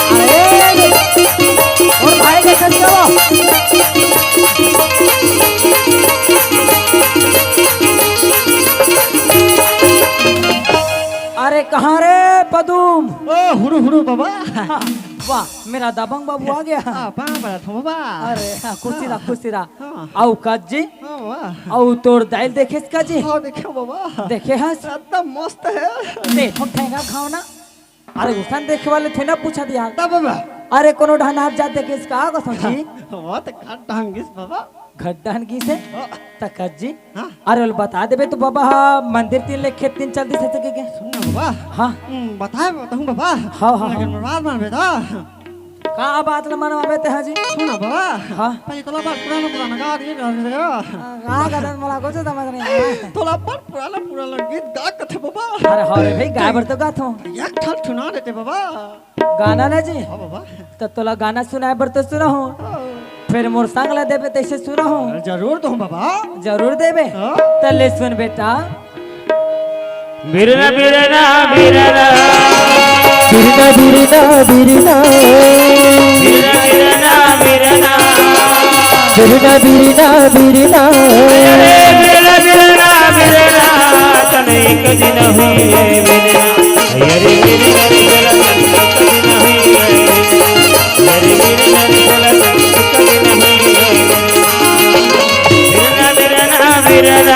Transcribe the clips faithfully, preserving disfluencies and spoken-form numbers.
अरे, और भाई के खर्चा। अरे, कहाँ रे पदुम? ओ, हुरु, हुरु, बाबा। हाँ, वाह, मेरा दबंग बाबू आ गया। हाँ, पाँव परत हँव, बाबा। अरे, हाँ, खुशी रहा, खुशी रहा। हाँ। अउ कज्जी? हाँ, बाबा। अउ तोर दाई ल देखेस कज्जी? हाँ, देखे, बाबा। देखे हस? एकदम मस्त हे। दे, ठोक ठेंगा खाओ ना। अरे, उसन देखे वाले थे ना, पूछा दिया। तब बाबा। अरे, कोनो ढान हाथ जात देखेस का, कसम जी? वो तो खट ढांगिस, बाबा। घड्डा हन गिसे? हाँ। त कज्जी? हाँ। अरे, ओला बता देबे तो बाबा, हा, मंदिर तीर ले खेत तीर चल दिस हे के? सुन ना बाबा। हाँ। हम्म, बताए बताहूँ बाबा। हाँ, हाँ, लेकिन हाँ। बात मानबे त। का बात ल मनवाबे ते हा जी? सुन ना बाबा। हाँ। पहले तोला बात पुराना पुराना गा रही है। हाँ, गा गा दन मोला कुछ समझ नहीं आया। तोला बात पुराना पुराना गीत गा कथे बाबा। अरे हाँ रे भाई, गाय बर तो गाथों। एक ठन सुना देते बाबा। गाना ना जी? हाँ बाबा। त तोला गाना सुनाए बर तो सुनाहूँ। हाँ। फेर मोर संग ला देबे तइसे सुनाहूँ। जरूर दूँ बाबा। जरूर देबे। हाँ। त ले सुन बेटा। बिरना, बिरना, बिरना। बिरना, बिरना, बिरना। बिरना, बिरना, बिरना। बिरना, बिरना, बिरना। अरे बिरना, बिरना, बिरना। तने एक दिन हुई है बिरना। अरे बिरना, बिरना, बिरना। अरे बिरना, बिरना, बिरना। बिरना, बिरना, बिरना।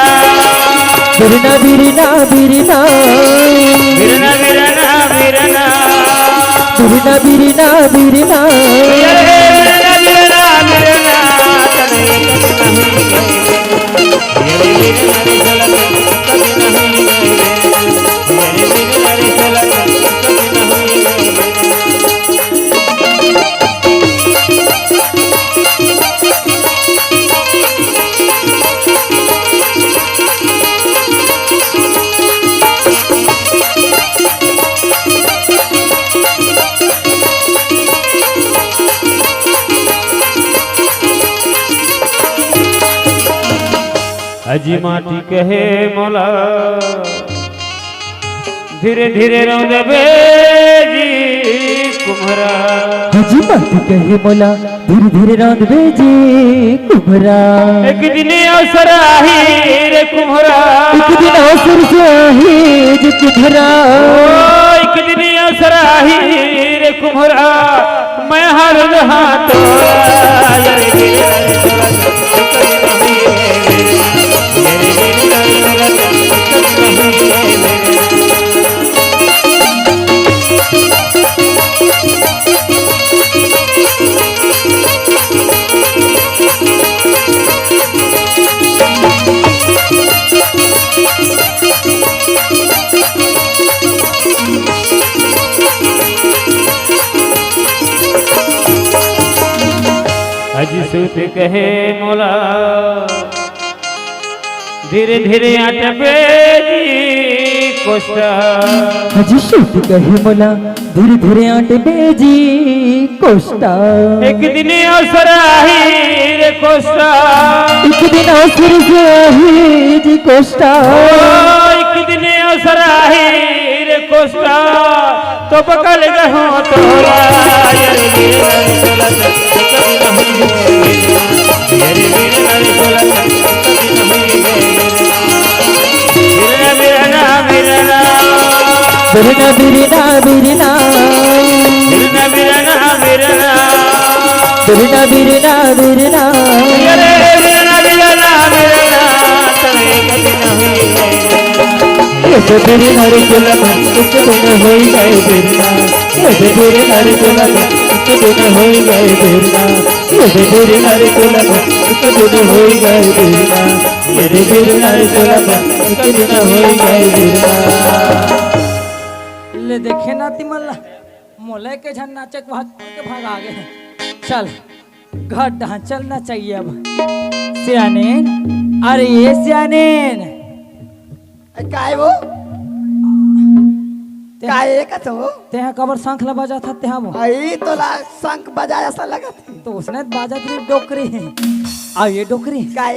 बिरना, बिरना, बिरना। बिरना, बिरना, बिरना। बिरना, बिरना, बिरना। अरे बिरना, बिरना, बिरना। तने एक दिन हुई है। अजी माटी कहे मोला, धीरे धीरे रौंदबे जी कुम्हरा। अजी माटी कहे मोला, धीरे धीरे रौंदबे जी कुम्हरा। एक दिन अवसर आही रे कुम्हरा। एक दिन अवसर आही जी कुम्हरा। ओ, एक दिन अवसर आही रे कुम्हरा। मैं हर हाथ अजी सूत कहे मोला, धीरे धीरे आटबे जी कोष्टा। अजी सूत कहे मोला, धीरे धीरे आटबे जी कोष्टा। एक दिन अवसर आही रे कोष्टा। एक दिन अवसर आही जी कोष्टा। ओ, एक दिन अवसर आही रे कोष्टा। तो पकड़ गहूँ तोला। बिरना, बिरना, बिरना। बिरना, बिरना, बिरना। बिरना, बिरना, बिरना। बिरना, बिरना, बिरना। अरे बिरना, बिरना, बिरना। तने कभी ना हुई। ये तो बिरना रे कुलम, एक दिन होई गए बिरना। ये तो बिरना रे कुलम, एक दिन होई गए बिरना। ये तो बिरना रे कुलम, एक दिन होई गए बिरना। ये तो बिरना रे कुलम, एक दिन होई गए बिरना। ले देखे ना तिमन ला, मोला के झन नाचे के भाग के भाग आ गए। चल, घर डहान चलना चाहिए अब। सियानेन, अरे ये सियानेन। ए, काय वो? ते काय ये कथो? तेहा कबर शंख ला बजाथा तेहा वो। आई तोला शंख बजाय असन लगत हे। तो उसने बाजत रही डोकरी। आ ये डोकरी। काय?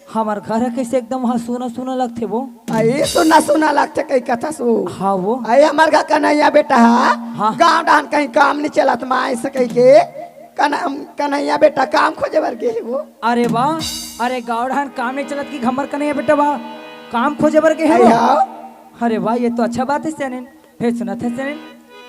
हमर घर ह कइसे एकदम वहाँ सूना सूना लगथे वो। अई सूना सूना लगथे कई कथस वो। हाँ वो। अई हमर घर कन्हैया बेटा ह। हाँ। गाँव डहन कहीं काम नइ चलत माय से कहिके कन-, कन्हैया बेटा काम खोजे बर गे हे वो। अरे वाह, अरे गाँव डहन काम नइ चलत कि हमर कन्हैया बेटा वाह काम खोजे बर गे हे अई वो। हाँ। अरे वाह, ये तो अच्छा बात हे सियानिन। फेर सुनत हस सियानिन,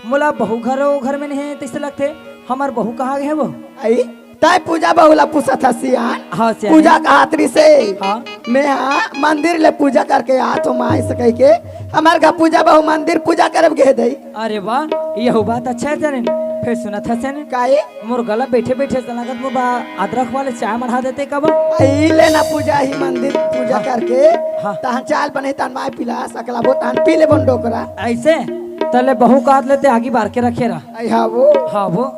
मोला बहू घर ओ घर में नइ हे तइसे लगथे, हमर बहू कहाँ गे हे वो? अई, तैं पूजा बहू ला पूछत हस सियान? हाँ, सियान। पूजा कहत रिहिसे, हाँ। मैं हा मंदिर ले पूजा करके आत हों माय से कहिके, हमर घर पूजा बहू मंदिर पूजा करे गे हे दई। अरे वाह, यहू बात अच्छा हे सियानिन। फेर सुनत हस सियानिन, काहे? मोर गला बइठे बइठे अइसे लगत मोर बा अदरक वाले चाय मढ़ा देते का बा? अई ले ना पूजा ही मंदिर पूजा हाँ। करके, हाँ। तहन चाय ल बनही तहन माय पिला सकला बो तहन पी लेबो न डोकरा। अइसे? तले बहू काट लेते आगी बार के रखे रहा। अई हाँ वो। हाँ वो।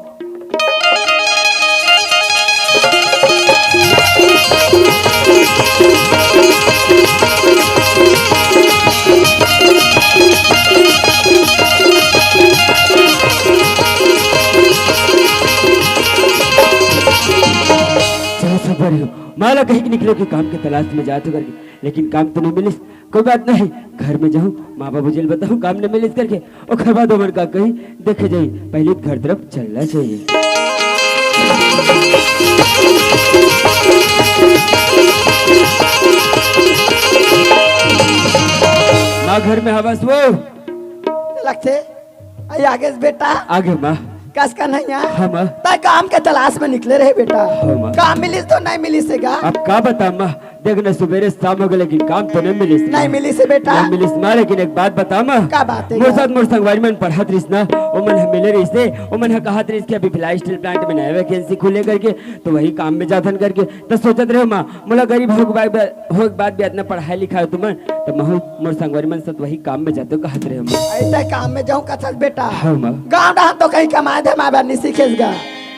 चाहे सब बड़ी हो, माँ ला कहिके निकलेंव कि काम के तलाश में जात हों करके, लेकिन काम तो नइ मिलिस। कोई बात नहीं, घर में जाहूँ, माँ बाबूजी ल बताहूँ, काम नइ मिलिस करके। ओकर बाद ओमन का कही, देखे जाही, पहिली घर तरफ चलना चाहिए। माँ घर में हवस वो? लगथे। अई आगेस बेटा। आगे माँ। कस कन्हैया। हाँ माँ। तैं काम के तलाश में निकले रहे बेटा। हाँ माँ। काम मिलिस तो नइ मिलिस हे गा? अब का बतावँ माँ, देख ना सुबेरे शाम होगे लेकिन काम तो नइ मिलिस। नइ मिलिस हे बेटा। नइ मिलिस माँ, लेकिन एक बात बतावँ माँ। का बात हे मोर गा? साथ मोर संगवारी मन पढ़त रिहिस ना, ओमन ह मिले रिहिसे, ओमन ह कहत रिहिस कि अभी भिलाई steel plant में नया vacancy खुले करके, तो वही काम में जाथन करके। त सोचत रहेंव माँ, मोला गरीब होए के बाद, होए के बाद भी अतना पढ़ाए लिखाए हो तुमन, त महूँ मोर संगवारी मन साथ वही काम में जातेंव कहत रहेंव माँ। अइसे काम में जाहूँ कथस बेटा। हाँ माँ। गाँव डहन तो कहीं कमाए धमाए बर नइ सीखेस गा।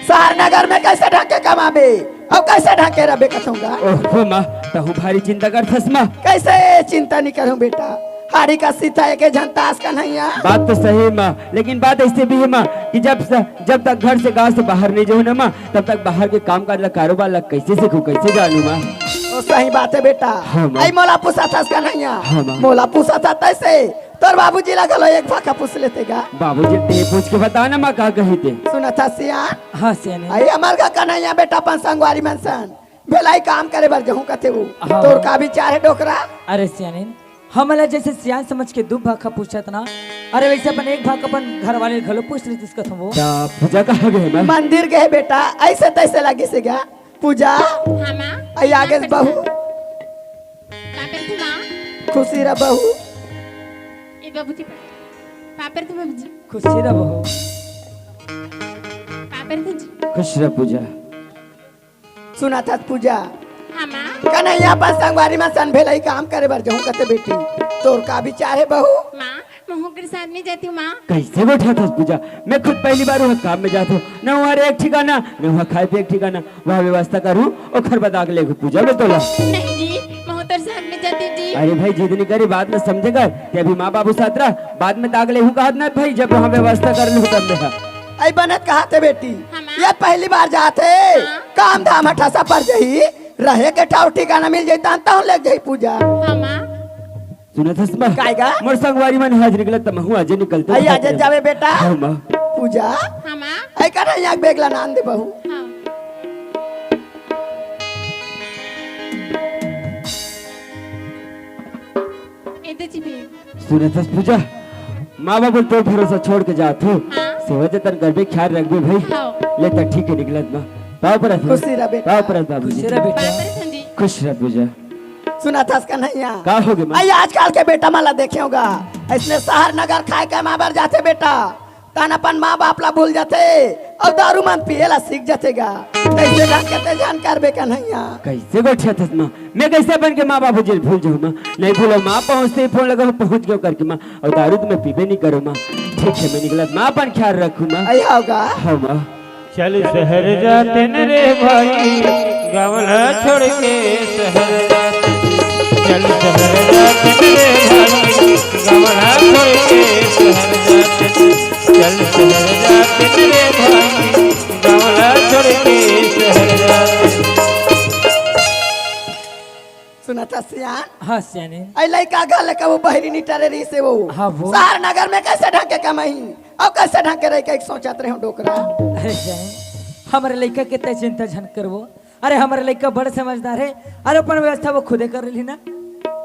सहर नगर में कइसे ढंग के कमाबे, अउ कइसे ढंग के रहिबे कथों गा। ओहो माँ, तहूँ भारी चिंता करथस माँ। कइसे चिंता नइ करहूँ बेटा, हाड़ी कस सीता एके झन तास कन्हैया। बात तो सही हे माँ, लेकिन बात अइसे भी हे माँ कि जब स-, जब तक घर से, गाँव से बाहर नइ जाहूँ ना माँ, तब तक बाहर के काम काज ला, कारोबार ला कइसे सीखहूँ, कइसे जानहूँ माँ? ओ सही बात हे बेटा। हाँ माँ। अई मोला पूछत हस कन्हैया। हाँ माँ। मोला पूछत हस तइसे, तोर बाबूजी ला घलो एक भाखा पूछ लेते गा। बाबूजी ल तैं पूछ के बता ना माँ का कहिथे। सुनत हस सियान? हाँ सियान। अई हमर घर कन्हैया बेटा अपन संगवारी मन सन भिलाई काम करे बर जाहूँ कथे वो। हाँ। तोर का विचार हे डोकरा? अरे सियानिन, हमन ला जइसे सियान समझ के दू भाखा पूछत ना, अरे वइसे अपन एक भाखा अपन घर वाले ल घलो पूछ लेतिस कथों वो। त पूजा कहाँ गे हे माँ? मंदिर गे हे बेटा, अइसे तइसे लगिस हे गा। पूजा। हाँ माँ। अई आगेस बहू। पाँव परथों माँ। खुशी रह बहू। ए बाबूजी, पाँव परथों बाबूजी। खुशी रह बहू। पाँव परथों जी। खुश रह पूजा। सुनत हस पूजा। हाँ माँ। कन्हैया अपन संगवारी मन सन भिलाई काम करे बर जाहूँ कथे बेटी। तोर का विचार हे बहू? माँ, महूँ ओकर साथ में जातेंव माँ। कइसे गोठियाथस पूजा? मैं खुद पहिली बार उहाँ काम में जात हों। न उहाँ रहे के ठिकाना, न उहाँ खाए पिए के ठिकाना। उहाँ व्यवस्था करहूँ, ओकर बाद आगेस लेगहूँ पूजा मैं तोला। नहीं जी, महूँ तोर साथ में जातेंव जी। अरे भाई, जिद नइ करे, बात ल समझे कर। तैं अभी माँ बाबू साथ रह, बाद में त आगेस लेगहूँ कहत ना भाई, जब उहाँ व्यवस्था कर लूँ तब मैं हा। अई बनत कहत हे बेटी, हाँ माँ। ये पहिली बार जात हे, हाँ। काम धाम ह ठसा पर जाही, रहे के ठाँव ठिकाना मिल जाही, तहन तहूँ लेग जाही पूजा। हाँ माँ। सुनत हस माँ? काय गा? मोर संगवारी मन आज निकलत त महूँ आजे निकलतेंव। अई आजे जाबे बेटा। हाँ माँ। पूजा। हाँ माँ। अई कन्हैया के bag ला नान दे बहू। हाँ। ए दे जी bag। सुनत हस पूजा? माँ बाबू ल तोर भरोसा छोड़ के जात हों। हाँ। सेवा जतन करबे, ख्याल रखबे भाई। हाँ। ले त ठीक हे निकलत माँ। पाँव परत हँव। खुशी रह बेटा। पाँव परत बाबूजी। खुशी रह बेटा। पाँव परत हँव जी। खुश रह पूजा। सुनत हस कन्हैया? का होगे माँ? अई आजकल के बेटा मन ला देखे होगा, अइसने सहर नगर खाए कमाए बर जाथे बेटा, तहन अपन माँ बाप ला भूल जाथे अउ दारू मन पिए ला सीख जाथे गा। कइसे ढंग के तैं झन करबे कन्हैया? कइसे गोठियाथस माँ? मैं कइसे अपन के माँ बाबूजी ल भूल जाहूँ माँ? नइ भूलों माँ, पहुँचते ही phone लगाहूँ, पहुँच गेंव करके माँ, अउ दारू तो मैं पीबे नइ करों माँ। ठीक हे, मैं निकलत माँ, अपन ख्याल रखहू माँ। अई होगा। हाँ माँ। चल सहर जातेन रे भाई, गाँव ला छोड़ के सहर जातेन। चल सहर जातेन रे भाई, गाँव ला छोड़ के सहर जातेन। चल सहर जातेन रे भाई, गाँव ला छोड़ के सहर जातेन। सियान। हाँ सियाने। ऐ लइका घर ले कबो बहरी नी टरे रहिसे वो। हाँ वो। शहर नगर में कैसे ढंग के कमाही? अउ कैसे ढंग के रही के सोचत रहे हो डोकरा? अरे सियाने, हमरे लइका के तै चिंता झन करबो। अरे हमरे लइका बड़ समझदार हे। अरे अपन व्यवस्था वो खुदे कर लेही ना।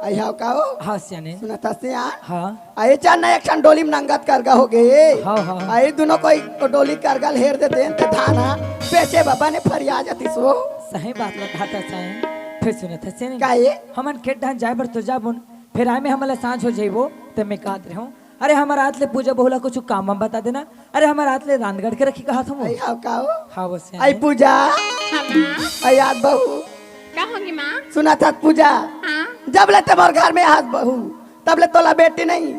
अइहा का हो? हाँ सियाने। सुनत हस सियान? हाँ। अरे चल ना एक ठन डोली में नंगत करगा हो गे। हाँ, हाँ। अरे दुनों कोई डोली करगा ल हेर देते हैं, ते धान हा बेचे बबा ने फरिया जातिस वो। सही बात ल कहत हस सियान। फिर सुनत हस सियाने। का ये? हमन खेत धान जाए बर तो जाबोन, फिर आए में हमला सांझ हो जाइबो, ते मैं कहत रहूं। अरे हमर हाथ ले पूजा बहू ला कुछ काम वाम बता देना। अरे हमर हाथ ले रांध गढ़ के रखी कहत हूं। अइहा का हो? हाँ वो सियाने। अरे पूजा। हाँ माँ। अरे आज बहू। का होगे माँ? सुनत हस पूजा। हाँ। जब ले ते मोर घर में आज बहू, तब ले तोला बेटी नहीं,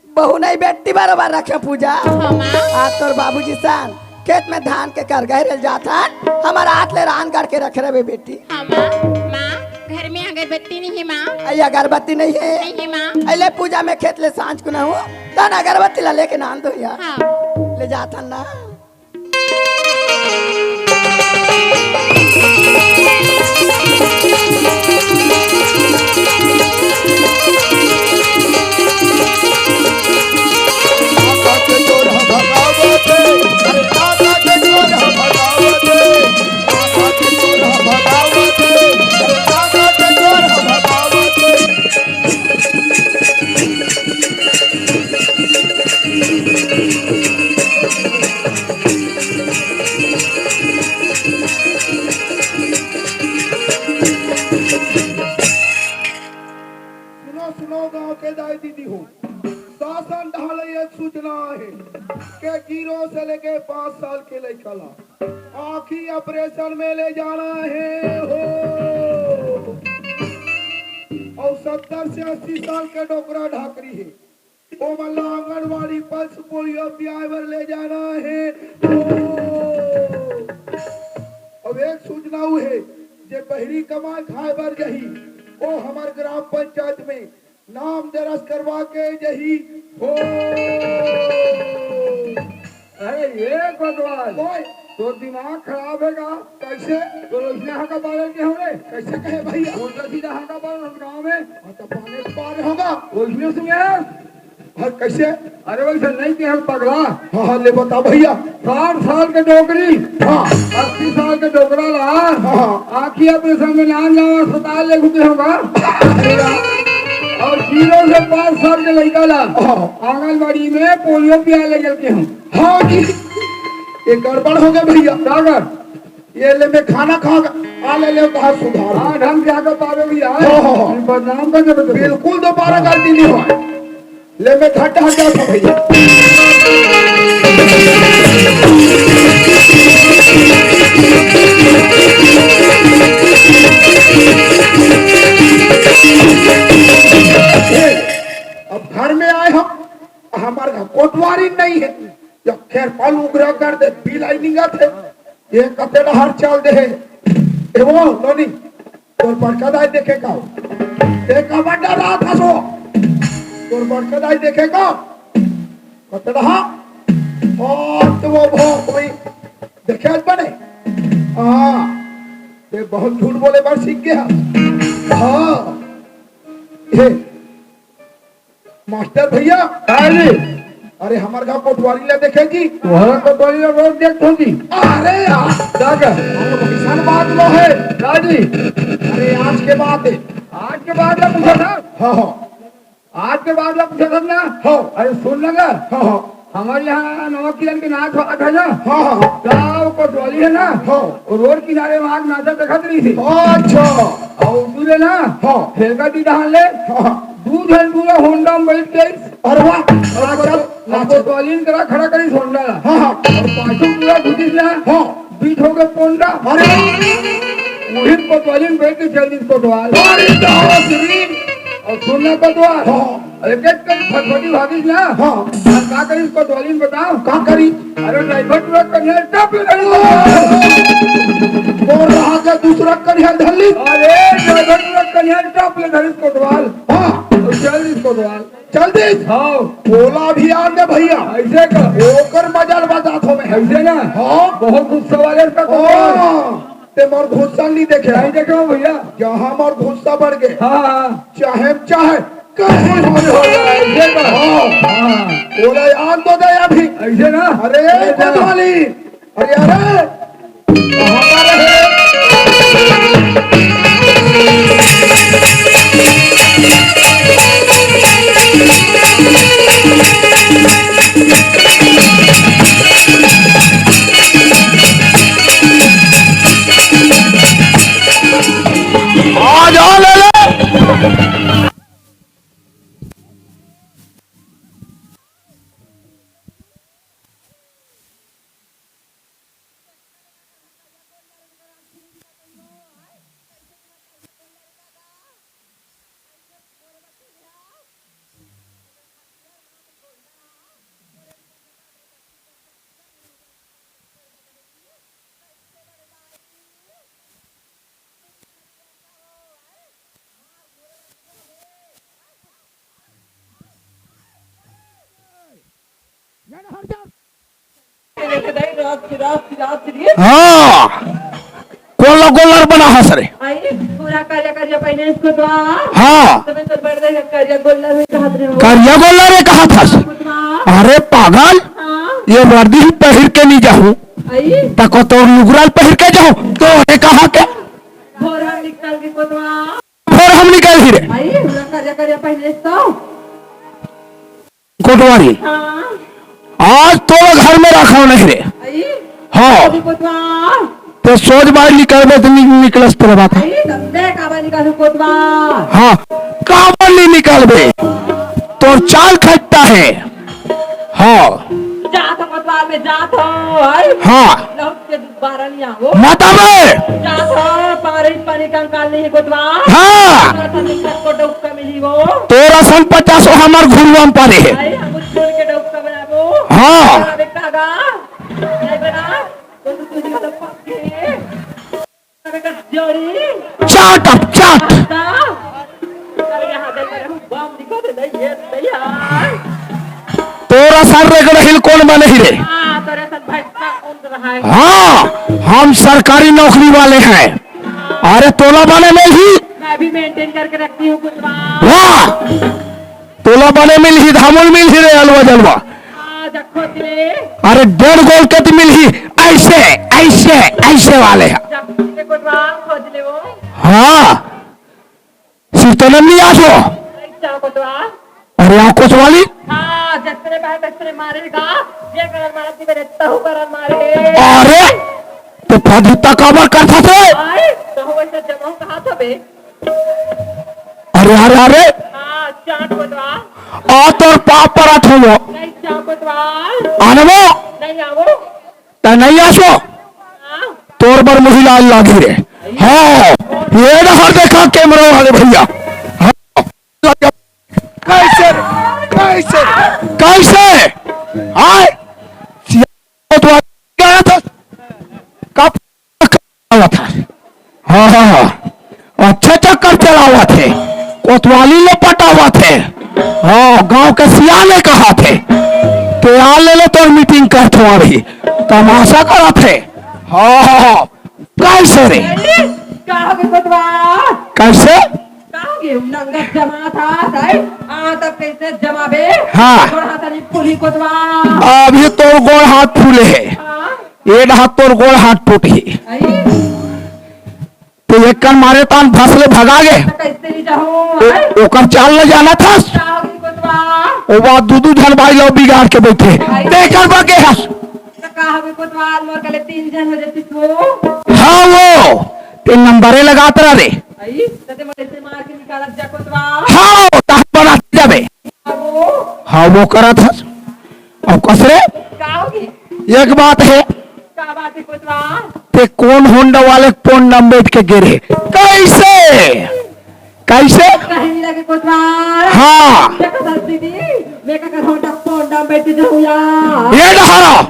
बहू नहीं, बेटी बरोबर रखे पूजा। हाँ, माँ। आज तोर बाबूजी सन खेत में धान के करगा हेरे ल जात हन, हमर हाथ ले रांध गढ़ के रखे रहे बेटी। हाँ, माँ। माँ, घर में अगरबत्ती नहीं हे, माँ। अरे अगरबत्ती नहीं हे? नहीं हे, माँ। अरे ले पूजा में खेत ले सांझ कुन आहूं, तहन अगरबत्ती ला लेके नांद दो यार। हाँ। ले जात हन ना। सुनो, सुनो, गांव के दाई दीदी हो, शासन ढाले ये सूचना हे के जीरो से लेके पाँच साल के लइका ला आँखी ऑपरेशन में ले जाना हे हो। अउ सत्तर से अस्सी साल के डोकरा ढाकरी हे, ओमन ला आंगनबाड़ी पल्स पोलियो पियाए बर ले जाना हे। ओ, अब एक सूचना अउ हे, जे बहरी कमाए खाए बर जाही, ओ हमर ग्राम पंचायत में नाम दर्ज करवा के जाही। ओ, अरे ये कोतवाल, ओए। तोर दिमाग खराब हे का? कैसे? तोर ओइसने हांका पारल के हमरे? कैसे कहे भैया? उल्टा सीधा हांका पारल हम गाँव में। हाँ, तो पाने तो पार होगा। ओइसने सुने? हाँ, कैसे? अरे वैसे नहीं के हम पगला। हाँ, हाँ, ले बता भैया। साठ साल के डोकरी। हाँ। अस्सी साल के डोकरा ला। हाँ, हाँ। आँखी ऑपरेशन में नान जावा अस्पताल ले घुटे होगा। अउ जीरो से पाँच साल के लइका ला। हाँ। आंगनबाड़ी में पोलियो पिया ले गए हम। हाँ जी, ये गड़बड़ हो गया भैया। का कर? ये ले मैं खाना खा के आ ले, ले कहा सुधार। हाँ, ढंग से आके पावे भी यार। हाँ, हाँ, हाँ। बदनाम कर देबे तो। बिल्कुल दोबारा गलती नहीं हो। ले मैं घाटा हट जाता भैया। अब घर में आए हम, हमारे घर कोटवारी नहीं है। या खेर पाल उगरा कर दे, बिलाई निंगा थे। ये कते डहर चल दे हे। ए वो, नोनी, तोर बड़का दाई देखे का हो? ते का बड्डा रात हसो? तोर बड़का दाई देखे का? कते डहा? और तो वो भो, कोई देखे आज बने? हाँ, ते बहुत झूठ बोले बर सीख गया। हाँ, हे, मास्टर भैया। हाँ जी। अरे, हमर गाँव कोटवारी ला देखे जी। तुम्हारा कोटवारी ला रोज देखथो जी। अरे यार। का का? अरे, वैसन बात नो है। का जी? अरे, आज के बात है। आज के बात ला पूछा था? हाँ, हाँ। आज के बात ला पूछा था ना? हाँ। अरे, सुन ना। हाँ, हाँ। हमारे यहाँ नवा किरण के नाच होत है ना? हाँ, हाँ, हाँ। का वो कोटवाली है ना? हाँ। वो रोड किनारे वहाँ नाचा देखत रही थी। अच्छा। अउ दूर है ना? हाँ। ठेका दी धान ले। हाँ, हाँ। दू झन पूरा होंडा में बैठ के। अरे वाह। नाचत, नाचत। कोतवालिन करा खड़ा करिस होंडा ला। हाँ, हाँ। अउ पाछू पूरा घुसिस ना। हाँ। बीच हो गए पोंडा। अरे वाह। वही कोतवालिन बैठ के चल दिस कोतवाल। अरे दादा श्री। अउ सुन ना कोतवाल। हाँ। अरे के के फटफटी भागिस ना। हाँ। अउ का करिस कोतवालिन बताओ? का करी? अरे ड्राइवर ट्रक कन्या टप ले धरिस। और रहा के दूसरा कन्या धर ली। अरे ड्राइवर ट्रक कन्या टप ले धरिस कोतवाल। हाँ। अउ चल दिस कोतवाल। चल दिस? हाँ। ओला भी आन दे भैया। ऐसे का? ओकर मजा ल बताथो मैं। ऐसे ना? हाँ। बहुत गुस्सा वाले का तो हाँ। मोर गुस्सा नहीं देखे। नहीं देखे हो भैया। जहाँ मोर गुस्सा बढ़ गए, हाँ, हाँ। चाहे, चाहे, कहीं हो जाए। ये तो हाँ। हाँ। बोला, यार तो दे अभी। ऐसे ना? अरे, ऐसे ना। कोतवाली। अरे, अरे। कहाँ पर है? आ जा, ले ले। हाँ, कोल्ला गोल्लर बना हस रे। आई, पूरा करिया करिया पहने इसको तो आ। हाँ। तुम्हें तो बड़ दे करिया गोल्लर में कहा थे वो। करिया गोल्लर में कहा था। हाँ, कुतवा। अरे पागल, हाँ। ये वर्दी ही पहिर के नहीं जाहूँ। आई। तको तो लुगराल पहिर के जाहूँ, तो ये कहा के? घोड़ा निकल के कुतवा। घोड़ा हम निकल ही रे। आई, पूरा करिया करिया पहने इसको। कोटवारी, हाँ। आज तोला घर में रखा नहीं रे। आई? हाँ। अभी कोतवा। तो सोच बाहर निकलबे तो नि-, निकलस तोर बात। आई, तब मैं काबर निकालू कोतवा? हाँ, काबर नहीं निकलबे? तोर चाल खट्टा है। हाँ। जा तो कोतवाल में जा तो, आई? हाँ। लौट के दोबारा नहीं आओ। मत आवे। जा तो, पारे पानी कंकाल नहीं कोतवा। हाँ। तोरा सन पचास को डौका मिली वो। तोरा सन पचास को हमार घुरुआ में पारे है। आई, हम उस छोड़ के डौका बनाबो। हाँ। बना बेटा गा। नहीं बना। तो तू तुझे तो पक्के। अबे कर जोड़ी। चाट अब चाट। दा। अरे यहाँ देख रहे हो, बम दिखा दे, नहीं, ये नहीं है। तोरा सर रे गड़हिल कौन बने ही रे? हाँ, तोरे सन भटका कौन रहा है? हाँ, हम सरकारी नौकरी वाले हैं। अरे तोला बने नहीं ही। मैं भी मेंटेन करके रखती हूँ कुतवा। वाह, तोला बने मिलही, धामोल मिलही रे, अलवा जलवा। हाँ, जा खोज ले। अरे डेढ़ गोल के तो मिलही, ऐसे, ऐसे, ऐसे वाले हैं। जा खोज ले कोतवा, खोज ले वो। हाँ, सिर्फ तो नहीं आसो। नहीं जा कोतवा। अरे यहाँ कोतवाली। हाँ, जतने बार ततने मारेगा, ये करन मारत नहीं, मेरे तहु करन मारे। अरे, तो फदुता काबर करता थे? आए, तहु वैसे जमा कहा था बे? अरे, अरे, अरे। हाँ, चाट कोतवा। आ तोर पाँव परत हवं। नहीं जा कोतवा। आनबो? नहीं आवो। त नहीं आसो? हाँ। तोर बर मुही लाल लागी रे। हाँ, ये डहर देखा कैमरा वाले भैया। हाँ, कैसे? कैसे? कैसे? हाय? तो गया था। कब आवत हे। हाँ, हाँ, हाँ। अच्छा चक्कर चलावत हे। कोतवाली ले पटावत हे। हाँ, गांव के सियाने कहाथे। ते आ ले ले तोर मीटिंग करत हो अभी। तमाशा करत हे। हाँ, हाँ, हाँ। कैसे रे? अरे, का हो गए कोतवाल? कैसे? का हो गए? नंगत जमा था, साई? आ, तब कैसे जमाबे? हाँ। गोड़ हाथ नहीं फूली कोतवाल। अभी तोर गोड़ हाथ फूले हे। हाँ। ए डहा तोर गोड़ हाथ टूटही। आई? तो एक कन मारे तान फसले भगा गे। तो कैसे नहीं जाऊँ? ओ-, आई? ओकर चाल न जाना था। का हो गई कोतवाल? ओ बा दू दू झन भाई लोग बिगाड़ के बैठे। आई? देख कर बा के हस। तो का हो गई कोतवाल? मोर कले तीन झन हो जाती तो। हाँ वो, ते नंबरे लगात रह रे। आई? तो ते मोर ऐसे मार के निकालत जा कोतवाल। हाँ, ताह बना जाबे। हाँ वो। हाँ वो करत हस। अउ कस रे? का होगी? एक बात हे। का बात हे कोतवाल? ते कोन होंडा वाले के पोंडा में बैठ के गे रहे? कैसे? कैसे? कहीं लगे कोतवाल। हाँ। देखो दस दीदी, मैं का कर होंडा पोंडा में बैठ जाऊँ यार। ये डहारा।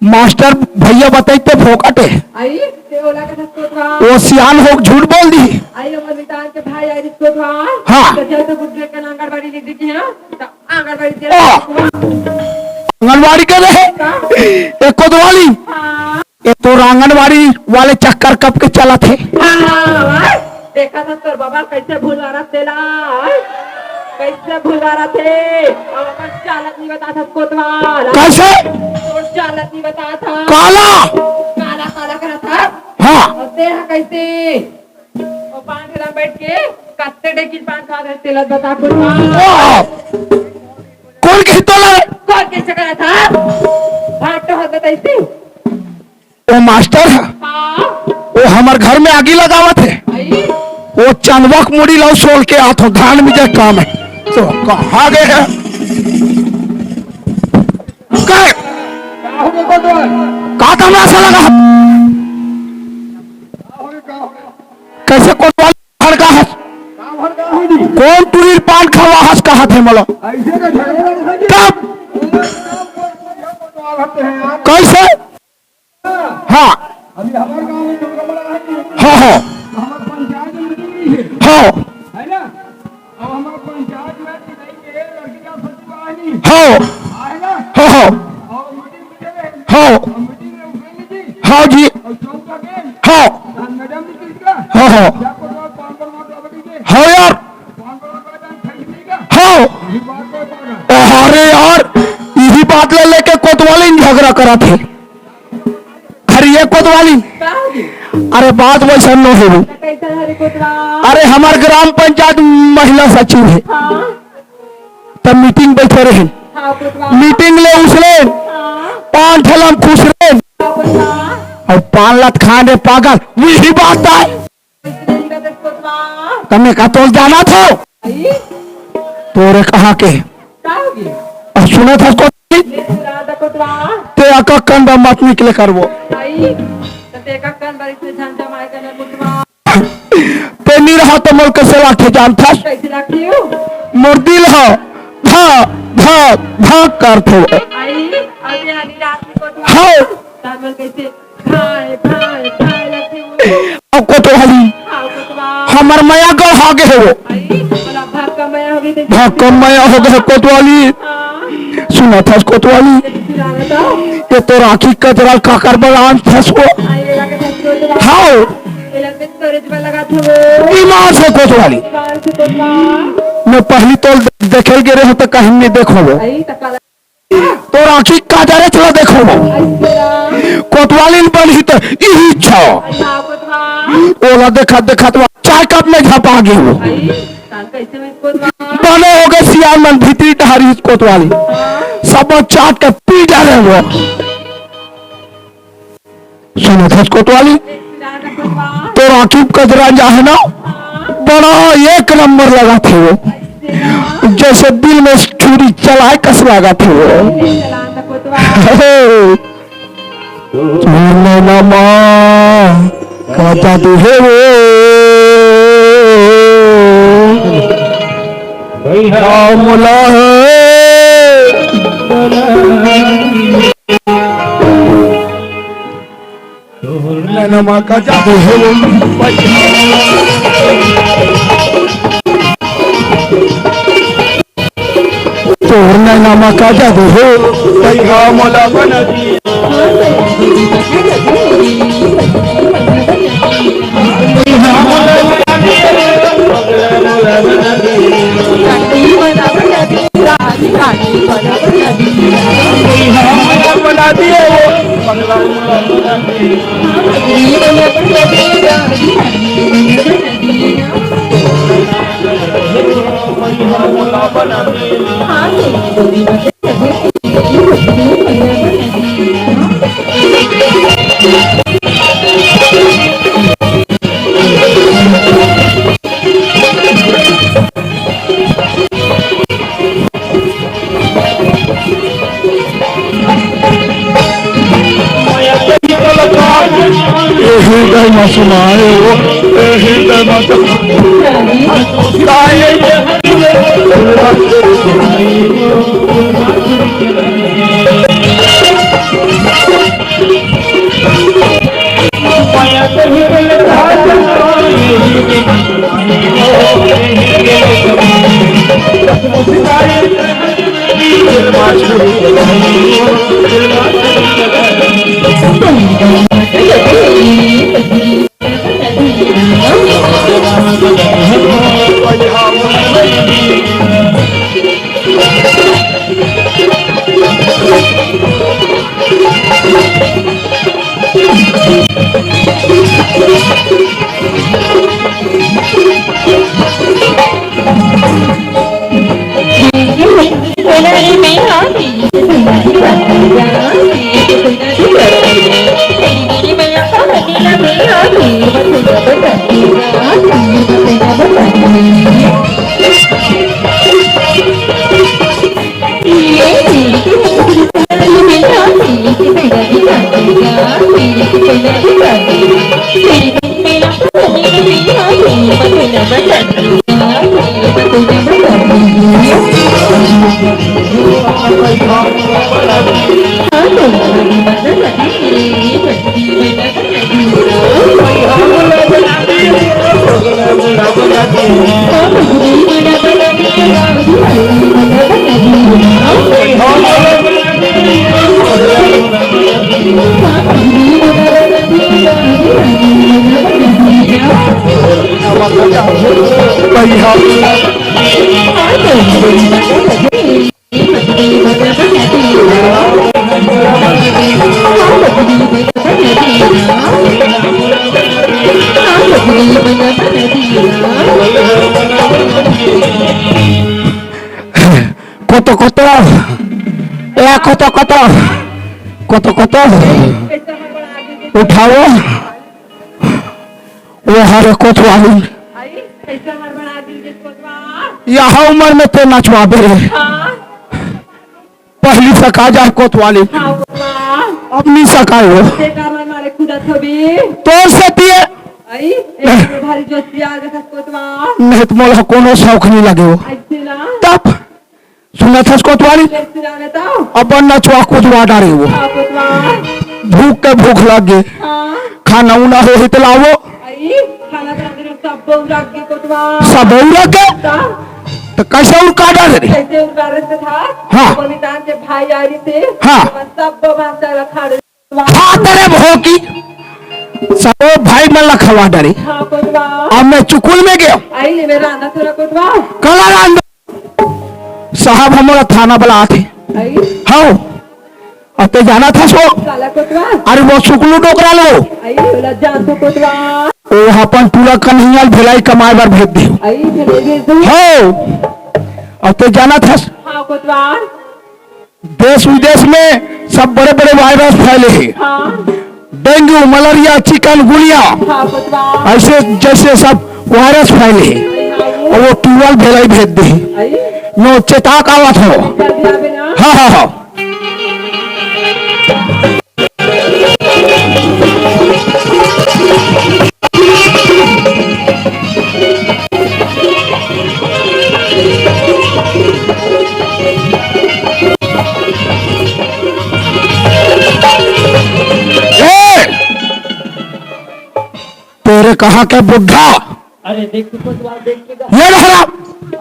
मास्टर भैया बताई ते फोकट हे। आई, ते ओला के साथ कोतवाल। वो सियान हो झूठ बोल दी। आई, हमर मितान के भाई आई कोतवाल। हाँ। तो जब तो गुड्डे के आंगनबाड़ी लिख दी है, तो आंगनबाड़ी के ओ! आंगनबाड़ी के रहे? का? एक कोतवाली। हाँ। ये तो आंगनबाड़ी वाले चक्कर कब के चलत हे। हाँ, हाँ, हाँ, देखा था तोर बाबा कैसे भुलवा रहा तेला, कैसे भुलवा रहा थे। अब अपन चालत नहीं बता था कोतवाल। कैसे? तोर चालत नहीं बता था। काला। काला, काला करा था। हाँ। और तेरा कैसे? वो पान ठेला बैठ के कत्ते डेकिन पान खा गए, तेला बता कोतवाल। वाह! कौन कही तोला? कौन कही सकरा था? भाटो हाथ बताइसी। वो मास्टर है। हाँ। वो हमर घर में आगी लगावत है। आई। वो चंदवा के मुड़ी लाओ सोल के आत हो, धान मिजे काम है। तो कहाँ गए हैं? का? का हो गया कोतवाल? का तमाशा लगा? का हो गया, का हो गया? कैसे कोतवाल भड़का हस? का भड़का हो जी? कौन टुरी पान खावा हस कहा थे मला? ऐसे का झगड़ा लगा जी? कब? कोतवाल होते हैं यार। कैसे? हाँ। अभी हमारे गांव में दुर्गा बड़ा है जी। हाँ, हाँ। हमारे पंचायत में नहीं है। हाँ। है ना? अब हमारे पंचायत में कि नहीं के लड़की का सचिव आए नहीं। हाँ। आए ना? हाँ, हाँ। और मीटिंग में चले। हाँ। और मीटिंग में उठेंगे जी। हाँ जी। और चौक का गेम। हाँ। और मैडम जी किसका? हाँ, हाँ। या कोई और पान बनवा दो बेटी के। हाँ यार। पान बनवा दो बेटा, खरीद लेगा। हाँ। ये बात कोई पागल। अरे यार, यही बात ले लेके कोतवाली झगड़ा करा थे। अरे ये कोतवाली, का हो गया? अरे बात वैसा न हो। कैसा है रे कोतवाल? अरे हमार ग्राम पंचायत महिला सचिव है, हाँ। तब मीटिंग बैठे रहे, हाँ, कोतवाल। मीटिंग ले उसले, हाँ। पान ठेला में खुश रहे, हाँ, कोतवाल। और पान लत खाने पागल, वही बात है। तमे का तोल जाना था? आई? तोरे कहा के? का हो गया? और सुना था को? ये सुना था कोतवाल। ते अका कंडा मत निकले करबो। आई? तो ते का कंडा इसमें झंझा मार के ना कोतवाल। ते नहीं रहा तो मोर कैसे लाखे जान था? कैसे लाखे हो? मोर दिल हो। धा, धा, धा कर थे। आई? अभी आनी रात में कोतवाल। हाँ। तार मोर कैसे भाई, भाई, भाई लगे हुए। अब कोतवाली, हाँ, कोतवाल। हमर मया गढ़ा गे हे वो। आई, बोला, भाग का मया हो गई, देखी। भाग का मया हो गए कोतवाली। हाँ। सुना था कोतवाली। देखी, सुना था। ये तो राखी कजरा काकर बलान था सो। आई, ये लगा था कोतवाल। हाँ। ये लगा था स्टोरेज में लगा था वो। ईमान से कोतवाली। ईमान से कोतवाल। मैं पहली तोल देखे गे रहे तो कहीं नहीं देखो वो। आई, तकाला। तोर आँखी काजरे चला देखो। कोतवालिन बनही त इही छो। ओला देखत देखत वो चाय कप में झपा गे वो। बने हो गए सियार मन भीतरी डहारी कोतवाली। सब चाट के पी डाले वो। सुनत हस कोतवाली, तोर आँखी कजरा जा है ना, बड़ा एक नंबर लगा थे वो, जैसे दिल में छुरी चलाए कस लगा थे वो। नैना मा का जादू है वो, भैया मोला है। तोर नैना मा का जादू हे वो। तोर नैना मा का जादू हे। तैं हा मोला बना दिए। बना दिए वो। ए हृदय मा समाए वो, ए हृदय मा समाए। कोतो कोतो, ए कोतो कोतो, कोतो कोतो, उठाओ। ओ हरे कोतवालिन, यह उमर में ते नचवाबे रे। पहली सका जा कोतवालिन, अब नी सकाय हो। तोर से तिये नहीं त मोला कोनो शौक नी लगे हो। तब सुनत हस कोतवाली? सुनावे तो। अपन नचवा कुदवा डारे वो। हाँ, कोतवाल। भूख के भूख लग गे। हाँ। खाना उना होही त लावो। आई, खाना तो हमरे सब बहू रख के कोतवाल। सब बहू रख के? हाँ। त कैसे उनका डारे रे? कैसे उनका डारे से था? हाँ। वो नितान के भाई आ रही थे। हाँ। तो सब भाषा रखा रहे। हाँ, तेरे भोकी। सब भाई मन ला खवा डारे। हाँ, कोतवाल। अब मैं चुकुल में गया। आई ले मेरा आंदा थोड़ा कोतवाल। कला रांध साहब, हमला थाना बलात हे। आई? हव। अउ ते जानत हस वो? काला कोतवाल? अरे वो सुकलू डोकरा लो। आई, ओला जानथों कोतवाल। ओ अपन टूरा कन्हैया ल भिलाई कमाए बर भेज दे। आई, भिलाई भेज दे। हव। अउ ते जानत हस? हाँ, कोतवाल। देश विदेश में सब बड़े-बड़े वायरस फैले हे। हाँ। डेंगू, मलेरिया, चिकनगुनिया, हाँ, कोतवाल। ऐसे जैसे सब वायरस फैले हे। हाँ, वो। अउ वो टूरा ल भिलाई भेज दे। आई। नो चेता के आवत हों। जल्दी आबे ना। हाँ, हाँ, हाँ। ए! तेरे कहाँ के बुढ़ा? अरे देख, तू कोतवाल देख के गा। ये रहा।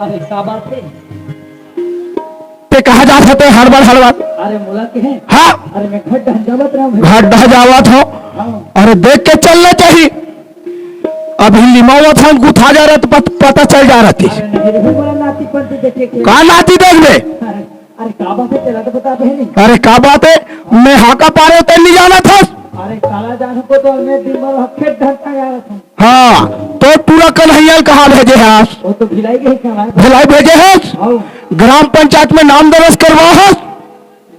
अरे का बात हे? ते कहाँ जात हस ते हड़बड़ हड़बड़? अरे मोला के हे? हाँ। अरे मैं घर डहन जावत रहा हूँ। घर डहन जावत हों। हाँ। अरे देख के चलना चाहिए। अभी लिमावत हन, गुथा जा रहा त पत-, पता चल जा रहा थी। अरे नहीं, अभी मोला नाती पंती देखे के। का नाती देखबे? अरे, अरे का बात हे, तेला तो बता बहिनी। अरे का बात हे, मैं हाँका पारे होते नहीं जाना था। अरे काला जान को तो मैं दिन भर खेत ढंटा जा रहा था। हाँ, तो टूरा कन्हैया ल कहाँ भेजे हस? वो तो भिलाई गए कहाँ? भिलाई भेजे हस? हाँ। ग्राम पंचायत में नाम दर्ज करवा हस?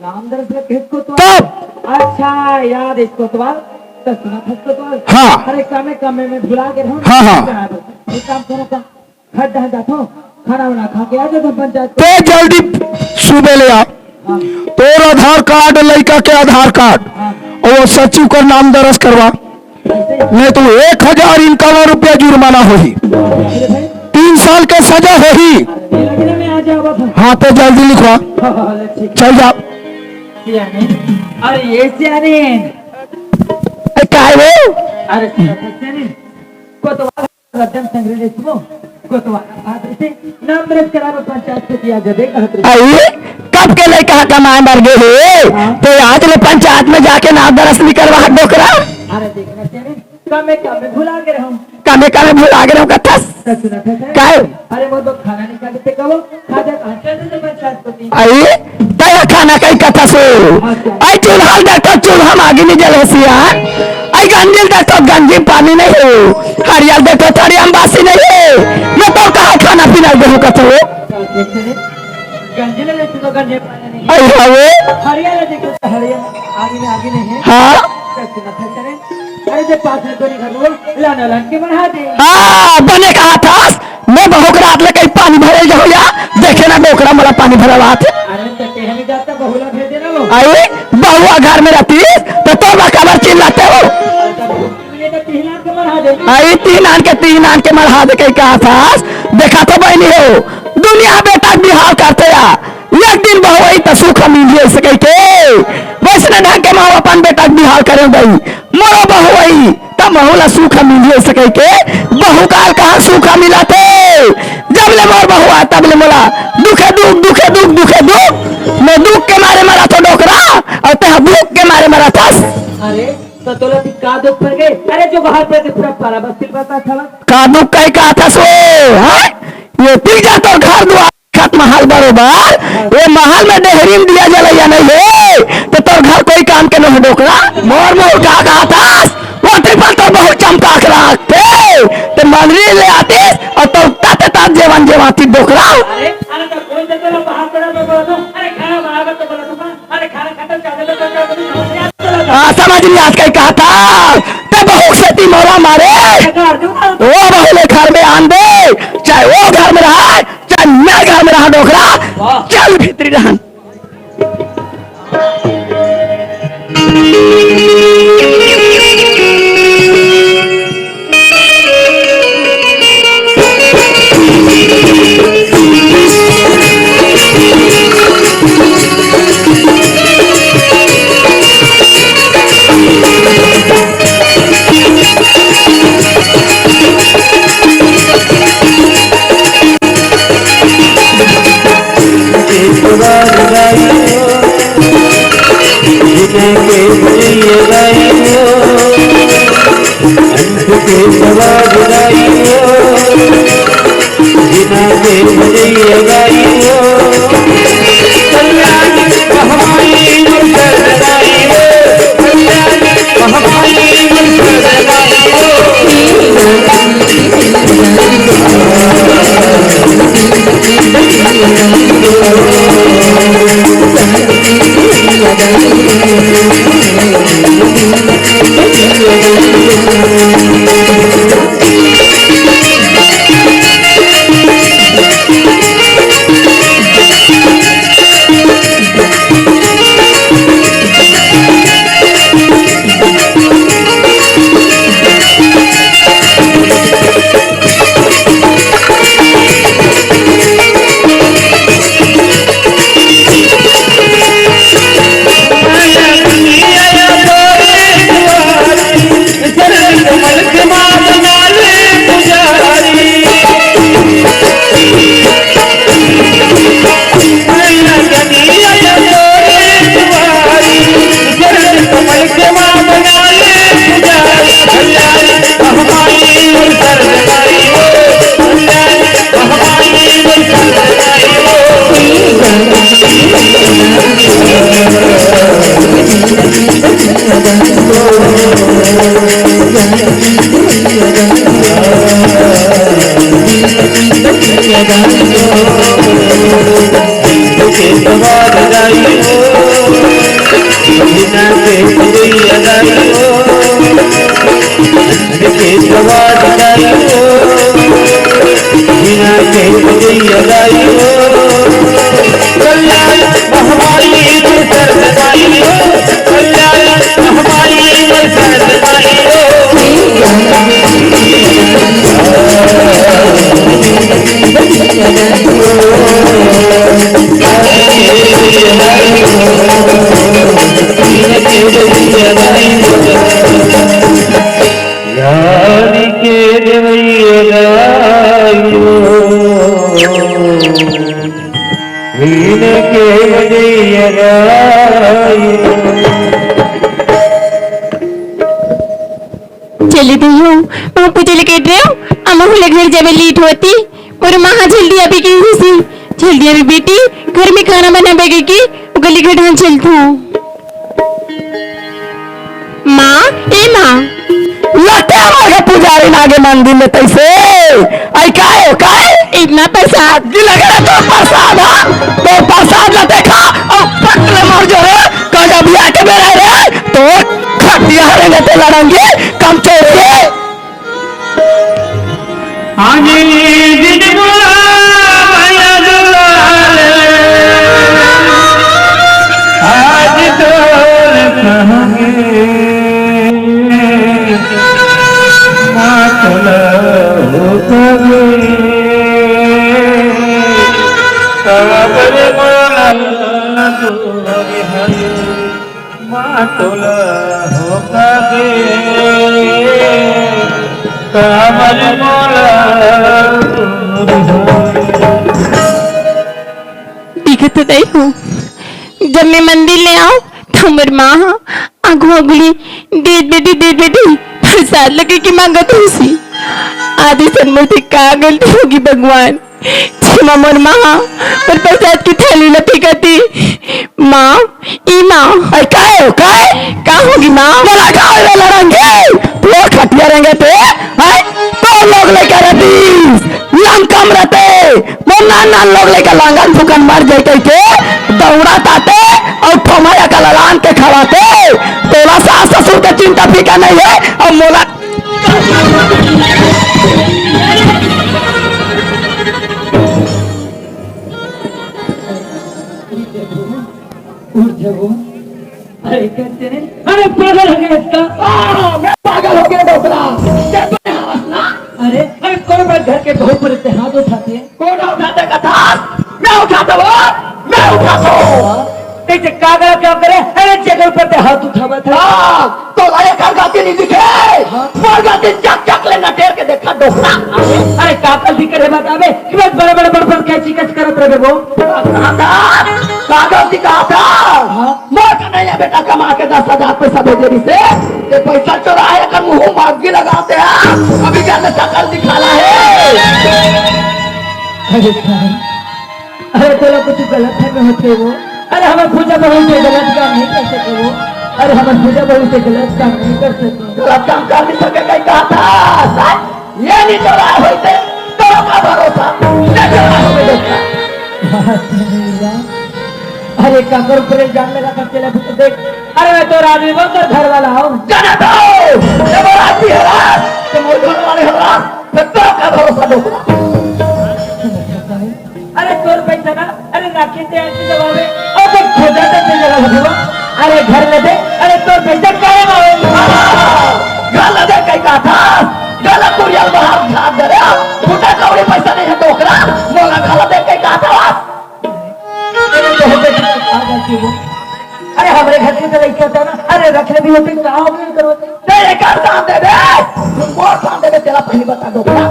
नाम दर्ज करके किसको तो तब? अच्छा, याद हे इसको तो। तो सुना था इसको तो। हाँ। अरे कमे कमे में भुला के रहूं। हाँ, हाँ। एक काम करो का, घर डहन जाथों, खाना वाना खा के आ जाथों पंचायत को। ते जल्दी सुबह ले आ। हाँ। तोर आधार कार्ड, लइका के आधार कार्ड, हाँ। अउ वो सचिव कर नाम दर्ज करवा। कैसे? नहीं तो एक हजार इक्यावन रुपया जुर्माना होही। अरे भाई। तीन साल के सजा होही। अरे, नहीं लगे ना, मैं आ जाऊंगा। हाँ, ते जल्दी लिखवा। हाँ, हाँ, हाँ, ठीक। चल जा। अरे, ये सियाने। ए, काय वो? अरे, सियाने। को तो रद्दन संग्रह ले सुनो, कोतवाल आदर से नाम दर्ज करावे पंचायत को किया जबे कहत रहे। अरे, कब के लइका कमाए बर गे हे? हाँ। ते आज ले पंचायत में जाके नाम दर्ज नहीं करवा डोकरा? अरे देखना तेरे, कमे कमे भुला के रहूं। कमे कमे भुला के रहूं कथस? तो सुना था सर। काय? अरे मोर बर खाना निकाल देते कहो, खा जा, खा जा, तो पंचायत को नहीं। अरे, तय खाना कई कथस हो? हाँ, क्या? आई चूल्हा देखो, चूल्हा में आगी नहीं जले सिया। आई गंजिल देखो, गंजी पानी नहीं हो। हरियल देखो, थरिया में बासी नहीं है। मैं तो कहा खाना पीना देहूं कथो। गंजिल देखो, गंजी पानी नहीं। आई हवे। हरियल देखो, तो हरियल आगी में आगी नहीं है। हाँ। अरे, जब पास में कोई घर हो, लाना लान के बढ़ा दे। हाँ, बने कहा था। मैं बहुत रात ले कहीं पानी भरे जाऊँ या देखे ना डोकरा, मोला पानी भरवाथे। अरे तो तेहनी जाता, बहू ला भेजे ना वो। अई, बहुआ घर में रहतिस, त तोर बर काबर चिल्लाते हो? ये तो तीन लाख के मरहा दे। अई, तीन आन के, तीन आन के मरहा दे कही कहाथस। देखा तो बहिनी हो, दुनिया बेटा के बिहाव करथे या। एक दिन बहू अई त सुख मिलही अइसे कहिके। वइसने ढंग के महूं अपन बेटा के बिहाव करेंव दाई। मोरो बहू अई, त महूं ला सुख मिलही अइसे कहिके, बहू काल कहां सुख मिलथे। जब ले मोर बहू आय, तब ले मोला दुखे दुख, दुखे दुख, दुखे दुख। मैं दुख के मारे मरथों डोकरा, अउ तेहा भूख के मारे मरथस। अरे, त तोला भी का दुख पड़ गे? अरे, जो घर पर के पूरा पारा बस्ती ल बताथस। का दुख कही कहाथस वो, हैं? ये पी जा तोर घर दुआर। खत महल बरोबर, ये महल में डेहरी में दिया जलइया नइ हे, त तोर घर कोई काम के नोहे डोकरा। मोर मोर का कहाथस, वो ट्रिपल तोर बहू चमका के रखथे, त मंदरी ले आतिस, अउ तोर ताते तात जेवन जेवातिस डोकरा। अरे, अरे, तो कोई तो तेरा बाहर पड़ा तो बोला तो, अरे, खाना बराबर तो बोला तो, अरे, खाना खत्म कर दे तो, तो, तो, तो, आ, समझ नइ आत कही कहाथस, त बहू सेती मोला मारे, वो बहू ले घर में आन दे, चाहे वो घर में रहय, चल, मैं घर में रहा डोकरा, वाह। चल भीतरी रहन। चली दीहू, महूं पूजा ले कहित रहेंव, अम्मा हूं ले घर जाबे लेट होती, मोर मां ह जल्दी आबे कहिस हे। जल्दी आबे बेटी, घर में खाना बनाबे कहिके, ओ गली घर ढान चलथों। मां, ए मां। लटे मार के पुजारी नागे मंदिर में तइसे। अई काय हो, काय? इतना प्रसाद। गिला गया तो प्रसाद, हां? तो प्रसाद ला देखा, अउ पट ले मर जो रे, कल जब आके बेरा रे, तो खटिया हरेंगे ते लड़ेंगे, कमचोर के। तोला होका के काबर मोला दिखत नहीं हो। जब मैं मंदिर ले आऊं, तो हमर माँ ह आगू आगू ले, "दे बेटी, दे बेटी," प्रसाद लगे के मांगत होसी। आदि सन मोर से का गलती होगी भगवान, जेमा मोर माँ ह मोर प्रसाद की थाली ल फेंकत हे। माँ, ई माँ। अरे काय हो, काय? का होगी माँ? मोला का होय रे लड़ंगी? तोर खटिया रेंगे ते, हैं? तोर लोग लइका रतिस, लमकम रते, मोर नान नान लोग लइका लांगन फुकन मर जाई कहिके दौड़त आते अउ ठोमा या कललान के खवाते। तोला सास ससुर के चिंता फिकर नहीं है, अब मोला उठ जगो। अरे कैसे रे? अरे पागल हो गया इसका। आ, मैं पागल हो गया डोकरा। तेरे को नहीं हवस ना? अरे, अरे कौन बड़े घर के बहू पर इतने हाथ उठाते हैं? कौन उठाते कथास? मैं उठाता हूँ, मैं उठाता हूँ। तेरे का गलत काम करे? अरे जगह पर ते हाथ उठावा था। हाँ, तो लाया कर गाती नहीं दिखे। हाँ। पर गाती चक चक लेना टेर के देखा डोकरा। अरे का गलती करे बतावे? कि बस बड़े बड़े बड़ बड़ कैची कच करत रहे वो। कहा था? का गलती कहा था? हाँ। मोर का नहीं है बेटा, कमा के दस हजार पैसा भेजे रहिसे, ये पैसा चोराए कर मुंह मांगी लगाते हैं। अभी क्या नशा कर दिखाना है? अरे भाई, अरे तोला कुछ गलत है में होते वो। अरे हमर पूजा बहू से गलत काम नहीं कर सके वो। अरे हमर पूजा बहू से गलत काम नहीं कर सके। गलत काम कर नहीं सके, कहीं कहा था, सर? ये नहीं चोराए होते, तोरा का भरोसा, नहीं चोराए होते देखा। अरे काकर ऊपर इल्जाम लगा कर चला भी तो देख। अरे मैं तो आदमी बहुत घर वाला हूँ। जाना दो, जब आदमी हरास, तो मोर घर वाले हरास, तो तोरा का भरोसा डोकरा। अरे तोर पैसा ना, अरे राखी ते ऐसे जवाबे, और तो खोजा ते ते जगह लगवा। अरे घर ले दे, अरे तोर पैसा काहे मारे? घर ले दे कहीं का था, गला कुरियल बाहर झाड़ दे रे, फुटा कौड़ी पैसा नहीं है डोकरा, मोला घर ले दे कहीं का था। अरे तो होते आ जाती वो। अरे हमरे घर के तो लइका था ना, अरे रख ले भी होते, का हो गया करवते? तेरे घर शाम दे दे, तुम मोर शाम दे दे, तेरा पहली बता दो क्या?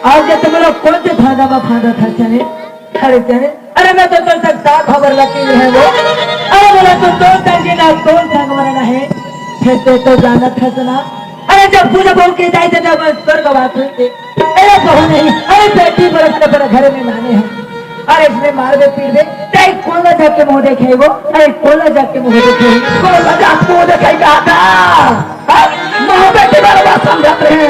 आज ये तुम्हारा कौन से फायदा में फायदा था चले? अरे चले, अरे मैं तो तुम तक सात खबर लगी है वो। अरे बोला तो दो तंगी ना कौन संग मरना है? फिर ते तो जानत हस ना। अरे जब पूजा बहू के जाए थे जब स्वर्गवास हुए थे। अरे बहू नहीं, अरे बेटी पर अपने पर घर में माने हैं। अरे इसमें मार दे पीट दे, चाहे कोला जाके मुंह देखे वो, चाहे कोला जाके मुंह देखे। कोला जाके मुंह देखे कहा था? हाँ? माँ बेटी बराबर समझत रहे।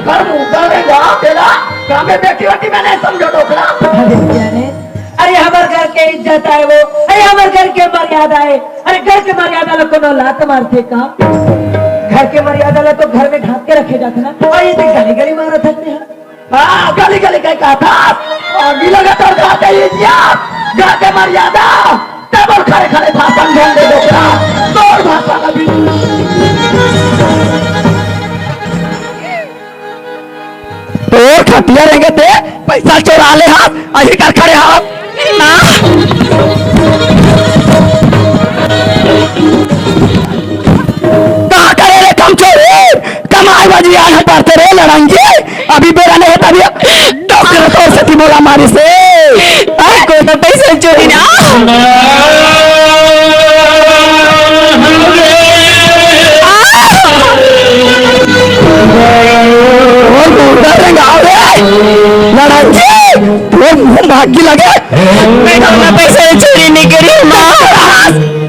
कर मुंह कर देगा तेरा, काम में बेटी होती मैंने समझो डोकरा। अरे क्या ने? अरे हमर घर के इज्जत आए वो, अरे हमर घर के मर्यादा आए, अरे घर के मर्यादा ला कोनो लात मारथे का? घर के मर्यादा ला तो घर में ढांक के रखे जाथे ना, और ये तो गली गली मारत हस। हाँ, गली गली कहीं कहा था, आगी लगा तोर घर के इज्जत, घर के मर्यादा, टेबल खड़े खड़े भाषण झंडे डोकरा, तोर भाषण अभी। तोर खटिया रेंगे ते, पैसा चोरा ले हाथ, अभी कर खड़े हाथ। हाँ? कहाँ करे रे कमचोरी? कमाई बाजी आना पड़ते रे लड़ंगी। अभी बेरा नहीं है तभी डॉक्टर तोर से बोला मारी से। अरे कोनो पैसा चोरी ना। और मुर्दा रंगाओ रे, लड़ंगी, वो मुंह भागी लगे। मैं तो अपना पैसा चोरी नहीं करी, माँ।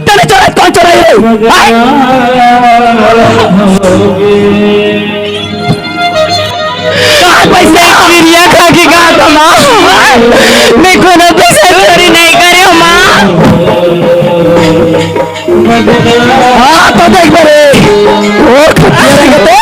तने चोरा, कौन चोरा है रे? हाँ? कहाँ पैसा? चिड़िया खा के कहा था, माँ? मैं कोनो पैसा चोरी नहीं करे हूँ, माँ। हाँ, तो देख बरे। ओ, खटिया रे, कते?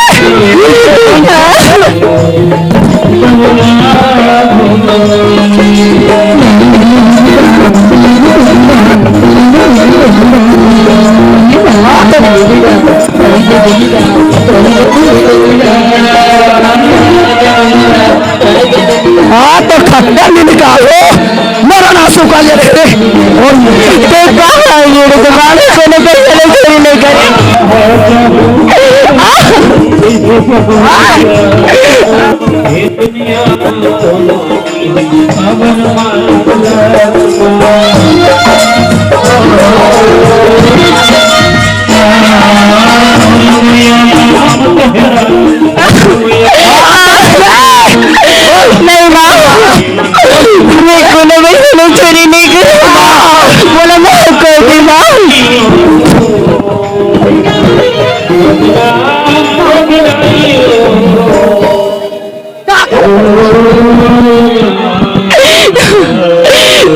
आ तो खट्टा नहीं निकालो, मरन आंसू का ले रे। और तो कहा ये तो मारे को नहीं कर, चले चोरी नहीं कर। नहीं माँ, मैं कोनो वैसे नहीं चोरी नहीं करूँ माँ। बोला माँ, कर दे माँ।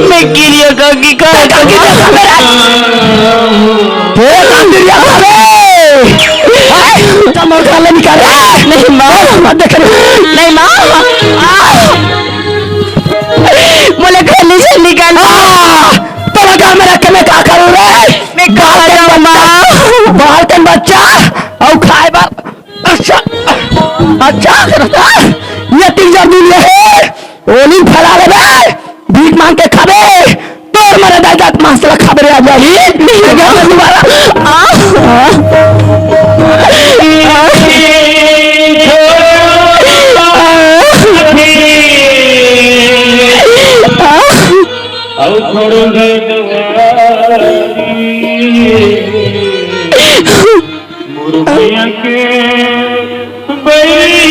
मैं किरिया काकी का काकी का मेरा। हे काकी रे, अरे। हाय, चमर का ले निकाल। नहीं माँ। मत देख रे। नहीं माँ। आ। मोला खाली से निकाल। आ, तोला घर में रख के मैं का करूँ रे? मैं कहाँ जाऊँ माँ? बाल के बच्चा, और खाए बा। अच्छा, अच्छा करता, ये तीन चार दिन ये है, ओली फैला लेबे, भीख मांग के खाबे, तोर मरे दाई दांत मांस ला खाबे रे, आ जाही, नहीं घर में दोबारा। आ, आ, आ, आ, और थोड़ा मुर्गिया के बैरी।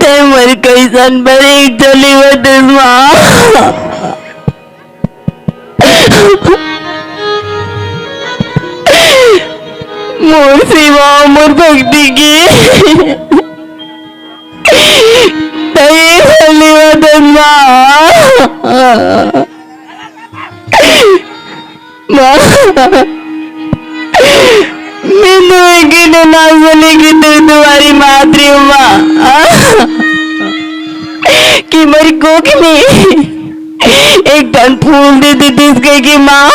ते मोर कइसन बर एक चली वो दुश्मन। मोर सेवा, मोर भक्ति के तई हलिया दन्ना। माँ, मैं तो एक ही दिन ना बोली कि तू तुम्हारी मातृ माँ, कि मेरी कोख में एक ठन फूल दे दे, जिसके की माँ,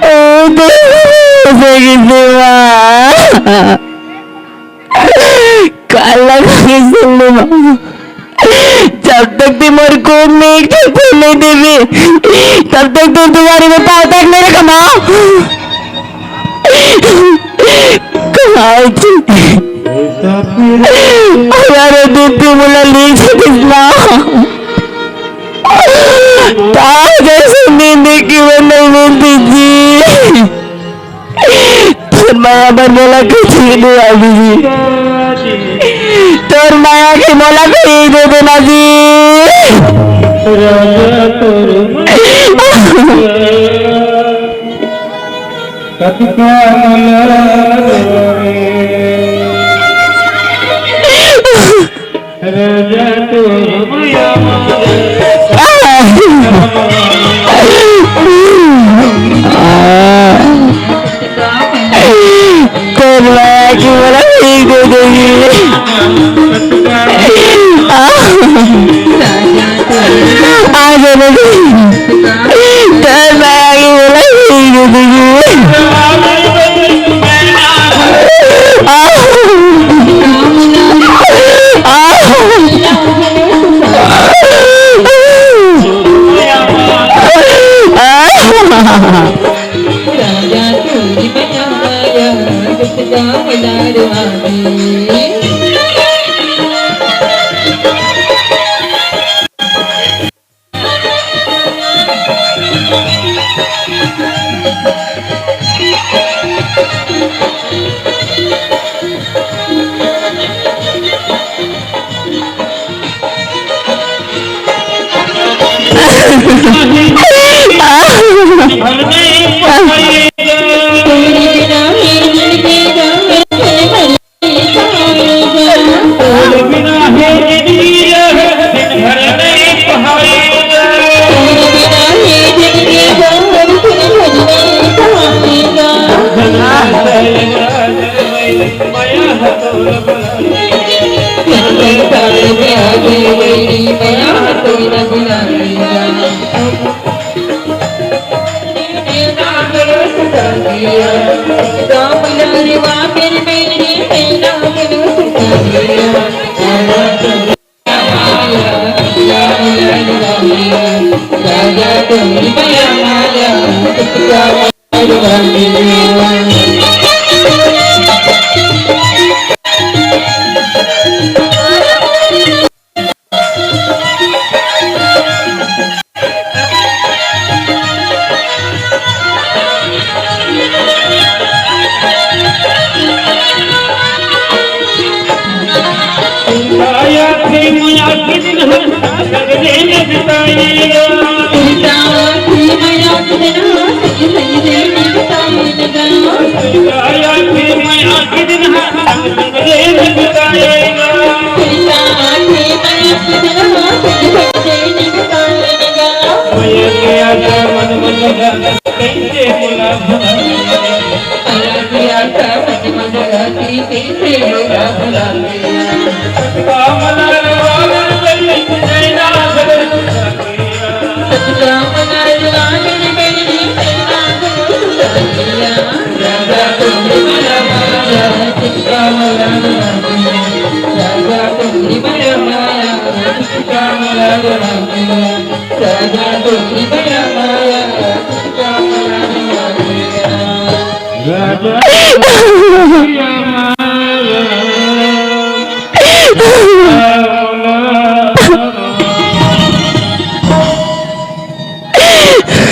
ओ दे दे, माँ। काला के सुन ले माँ, जब तक तू मोर कोख में एक ठन फूल नहीं देबे, तब तक तू दुआरी में पाँव तक नहीं रखा माँ। कहाँ छी? अरे दीदी, मोला लीजिए ना। ताज ऐसे नींद की वो नहीं मिलती जी। तोर माया बर मोला कुछ भी नहीं आगी जी। तोर माया के मोला कोई दे देना जी। राजा तोर माया।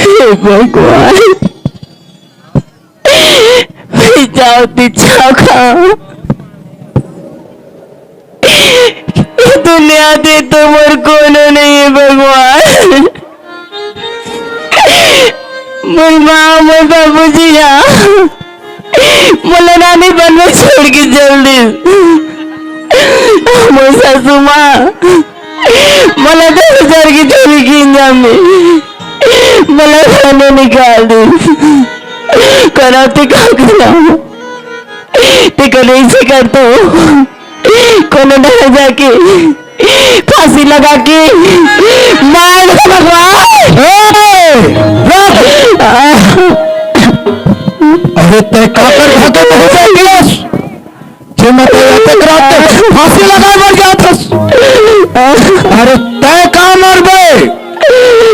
हे भगवान, मैं जाओ ती जाओ खाओ। ये दुनिया दे तो मोर कोनो नहीं है भगवान। मोर माँ, मोर बाबूजी हा मोला नानी बन में छोड़ के चल दिस। मोर सासू माँ मोला दस हजार की चोरी की इंजाम में मोला घर में निकाल दिस। करा ते का करा? ते करे इसे कर तो कोनो डर जाके फांसी लगा के मार दे भगवान। ए, रुक। अरे तैं काकर घर के पहुंचा गिलास? जे मैं तैं अतेक रात के फांसी लगाए बर जात हस। अरे तैं का मरबे?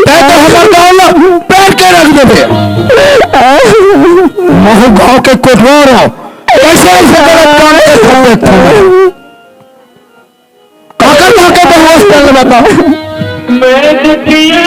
तैं तो हमर गांव ला पेट के रख देबे। महू गांव के कोटवार हो। कैसे ऐसे गलत काम करते थे? काकर घर के बहु हस तेला बता। मैं दुखिया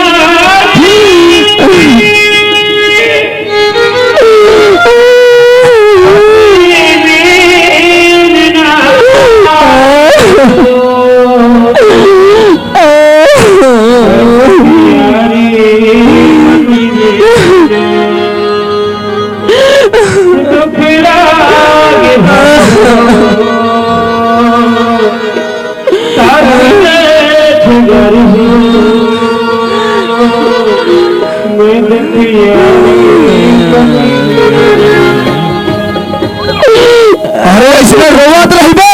अरे, अइसने रोवत रहिबे,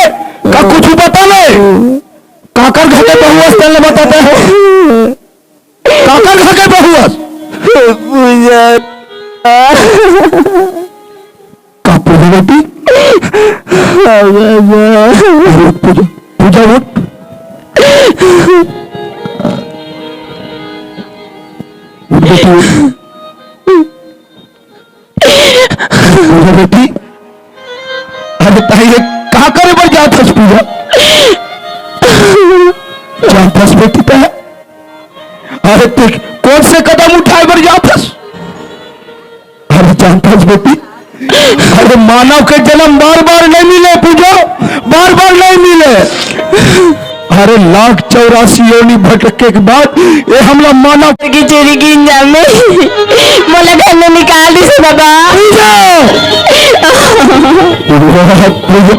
का कुछु पता नहीं? काकर घर के बहु हस तेला बता ते। काकर घर के बहु हस? पूजा। का पूजा बेटी? हाँ, बाबा। अरे, पूजा, पूजा उठ। उठ बेटी, उठ। पूजा बेटी, अरे ताई, ये का करे बर जात हस पूजा? जानत हस बेटी तैं? अरे तैं कौन से कदम उठाए बर जात हस? अरे जानत हस बेटी, अरे मानव के जन्म बार बार नहीं मिले पूजा, बार बार नहीं मिले। अरे लाख चौरासी योनि भटके के बाद ये हमला मानव की चोरी की इंजाम में मोला घर में निकाल दिस बाबा। पूजा! पूजा!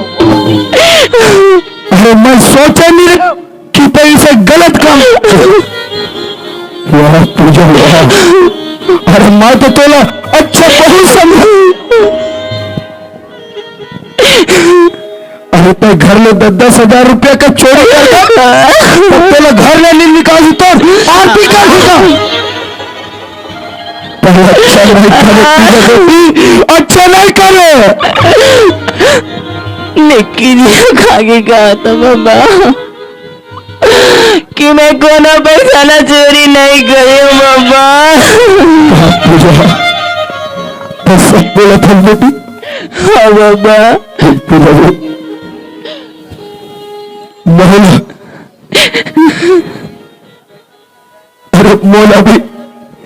अरे मैं सोचे नहीं रहा कि तैं अइसे गलत काम। वाह पूजा वाह। अरे मैं तो तोला अच्छा बहुत समझ। अरे तैं घर ले दस दस हजार रुपया के चोरी कर दे, त तोला घर ले नी निकालही, तोर आरती करही का? तैं अच्छा नहीं करे पूजा बेटी, अच्छा नहीं करे। लेकिन ये खाके कहा था बाबा कि मैं कोनो पैसा ला चोरी नहीं करे हूँ बाबा। पूजा, तैं सच बोलत हस बेटी? हाँ बाबा। पूजा बेटी, मोला, अरे मोला भी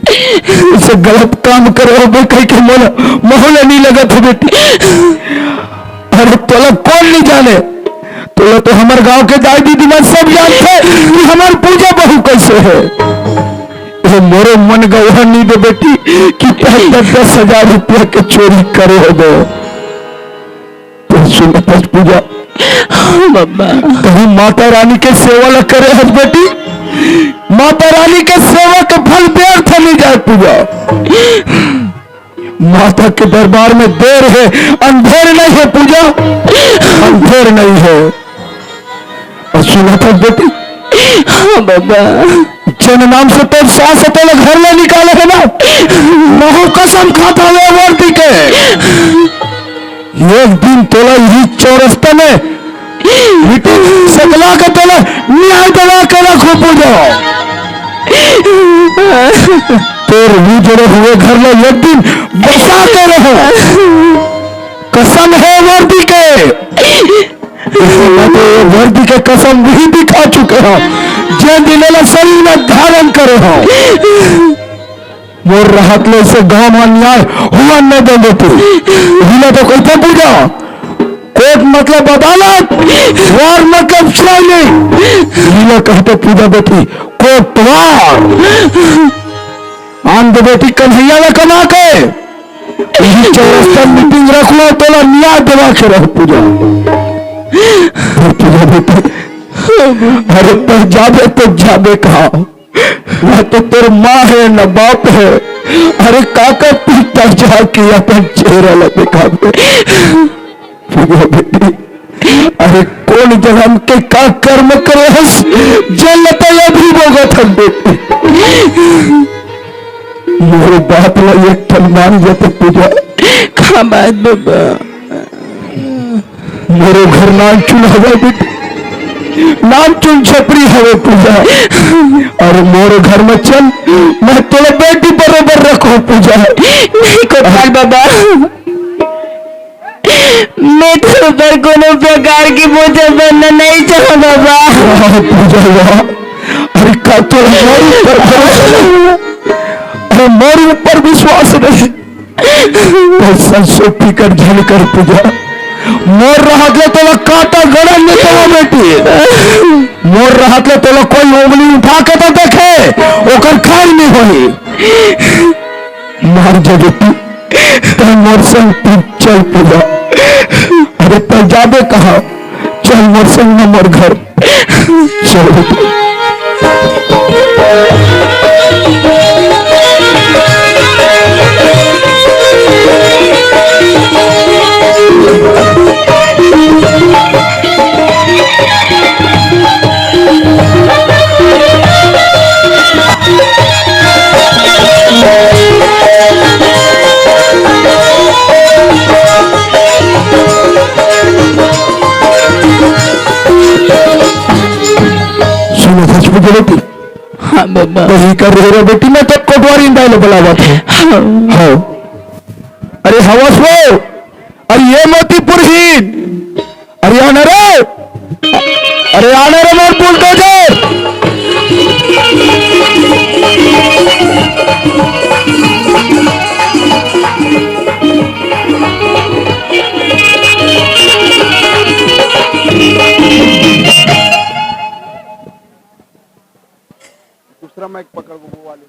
अइसे गलत काम करे होबे कहिके मोला, मोला नहीं लगत हे बेटी। अरे तोला कोन नहीं जाने, तोला तो हमर गांव के दाई दीदी मन सब जानथे कि हमर पूजा बहू कइसे हे। ए मोरो मन गवाह नहीं दे बेटी कि तैं दस दस हजार रुपया के चोरी करे होबे। तैं सुनत हस पूजा? हाँ बाबा। तैं माता रानी के सेवा ला करे हस बेटी, माता रानी के सेवा के फल व्यर्थ नहीं जाए पूजा। माता के दरबार में देर हे, अंधेर नहीं हे पूजा, अंधेर नहीं हे। अउ सुनत हस बेटी? हाँ बाबा। जेन नाम से तोर सास ह तोला घर ले निकाले हे ना, महूं कसम खाता हंव ए वर्दी के, एक दिन तोला इही चौरस्ता में मीटिंग सकला के तोला न्याय दिला के रखहूं पूजा। तोर उजड़े हुए घर ला एक दिन बसा के रहहूं। कसम हे वर्दी के। मैं तो ये वर्दी के कसम भी खा चुके हंव, जेन दिन एला शरीर में धारण करे हंव। मोर रहत ले अइसे गांव में अन्याय होवन नहीं देंव बेटी। इही ला तो कहिथे पूजा, कोर्ट मतलब अदालत, वार मतलब साइलेंट। इही ला कहिथे पूजा बेटी, कोटवार। आन दे बेटी कन्हैया ला कमा के। इही चौरस्ता मीटिंग रखहूं, तोला न्याय दिला के रहहूं पूजा। पूजा बेटी, अरे तैं जाबे त जाबे कहां? ना तो तोर मां हे, ना बाप हे। अरे काकर तीर तैं जाके अपन चेहरा ला देखाबे? पूजा बेटी, अरे कोन जनम के का कर्म करे हस, जेन ला तैं अभी भोगत हस बेटी। मोर बात ला एक ठन मान जा तो पूजा। का बात बाबा? मोरो घर नानचुन हवय बेटी, नानचुन छपरी हवय पूजा। अरे मोरो घर में चल, मैं तोला बेटी बरोबर रखहूं पूजा। नहीं कोटवार बाबा, मैं तोर ऊपर कोनो प्रकार के बोझा बनना नहीं चाहंव बाबा। वाह पूजा वाह, अरे का तोर मोर ऊपर भरोसा नहीं? अरे मोर ऊपर विश्वास नहीं? तैं संसो फिकर झन कर पूजा। मोर रहत ले तोला कांटा गड़न नइ देवंव बेटी। मोर रहत ले तोला कोई उंगली उठा के तो देखे, ओकर खैर नइ होही। मान जा बेटी, तैं मोर संग तू चल पूजा। अरे तैं जाबे कहां? चल मोर संग न मोर घर। चल बेटी। सुनत हस पूजा बेटी? हाँ बाबा। वही कर रहे रे बेटी, मैं तो कोटवारी दाई ला बुलावत हंव। हाँ। हाँ। अरे हवस वो, अरे ये मोतीपुर हीन, अरे आना रे, अरे आना रे मोर बुलडोजर। दूसरा माइक पकड़ वो वाले।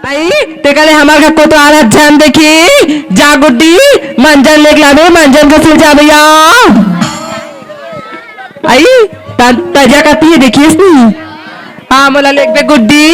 आई, तेकर ले हमर घर कोटवार झन देखही, जा गुड्डी, मंजन लेके लाबे, मंजन के सिर जा भैया। आई, त-, तजा कती है देखिस नी? हाँ, मोला लेके बे गुड्डी,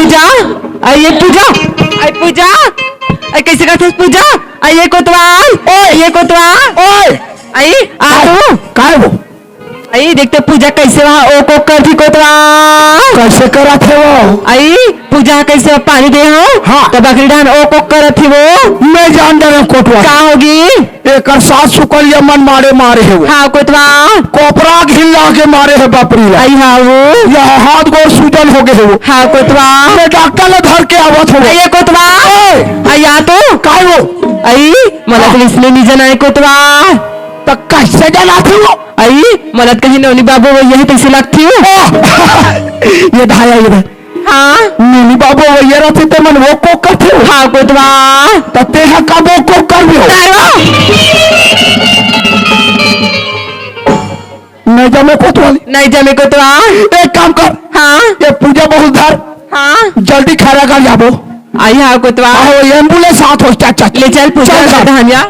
पूजा, अई ये पूजा, अई पूजा, अई कइसे करथस पूजा? अई ये कोतवाल, ओए! ये कोतवाल, ओए! अई आ तू। काय वो? अई देख तो पूजा कइसे वहाँ ओ को करथी कोतवाल। कइसे करत हे वो? अई पूजा कइसे पानी दे हो? हाँ। तो बकरी डान ओ को करथी वो। मैं जान डरेंव कोतवाल। का होगे? एकर सास सुकलिया मन मारे मारे हे वो। हाँ कोतवाल। कोपरा घिल्ला के मारे हे बापरी ला। अई हाँ वो। यह हाथ गोड़ सूजन होगे हे वो। हाँ कोतवाल। मैं डॉक्टर ला धर के आवत हों। अई ये कोतवाल। ओए! अई आ तो। काय वो? अई, मोला तो इसने नी जनाय कोतवाल। त कइसे जनाथे वो? अई, मोला त कहीं नोनी बाबू वही हे तइसे लगथे वो। ओह! ये धाया ये धाया। हाँ। नोनी बाबू वही रहिथे ते मन वो को करथे वो। हाँ कोतवाल। त तेहा का वो को करबे वो? नहीं जमे कोतवाल। नहीं जमे कोतवाल। एक काम कर। हाँ। ये पूजा बहुत धर। हाँ। जल्दी खैरागढ़ जाबो। अई हाँ कोतवाल। आहो, एम्बुलेंस हाथ हो, चल, चल। ले चल पूजा चल, चल। धानिया।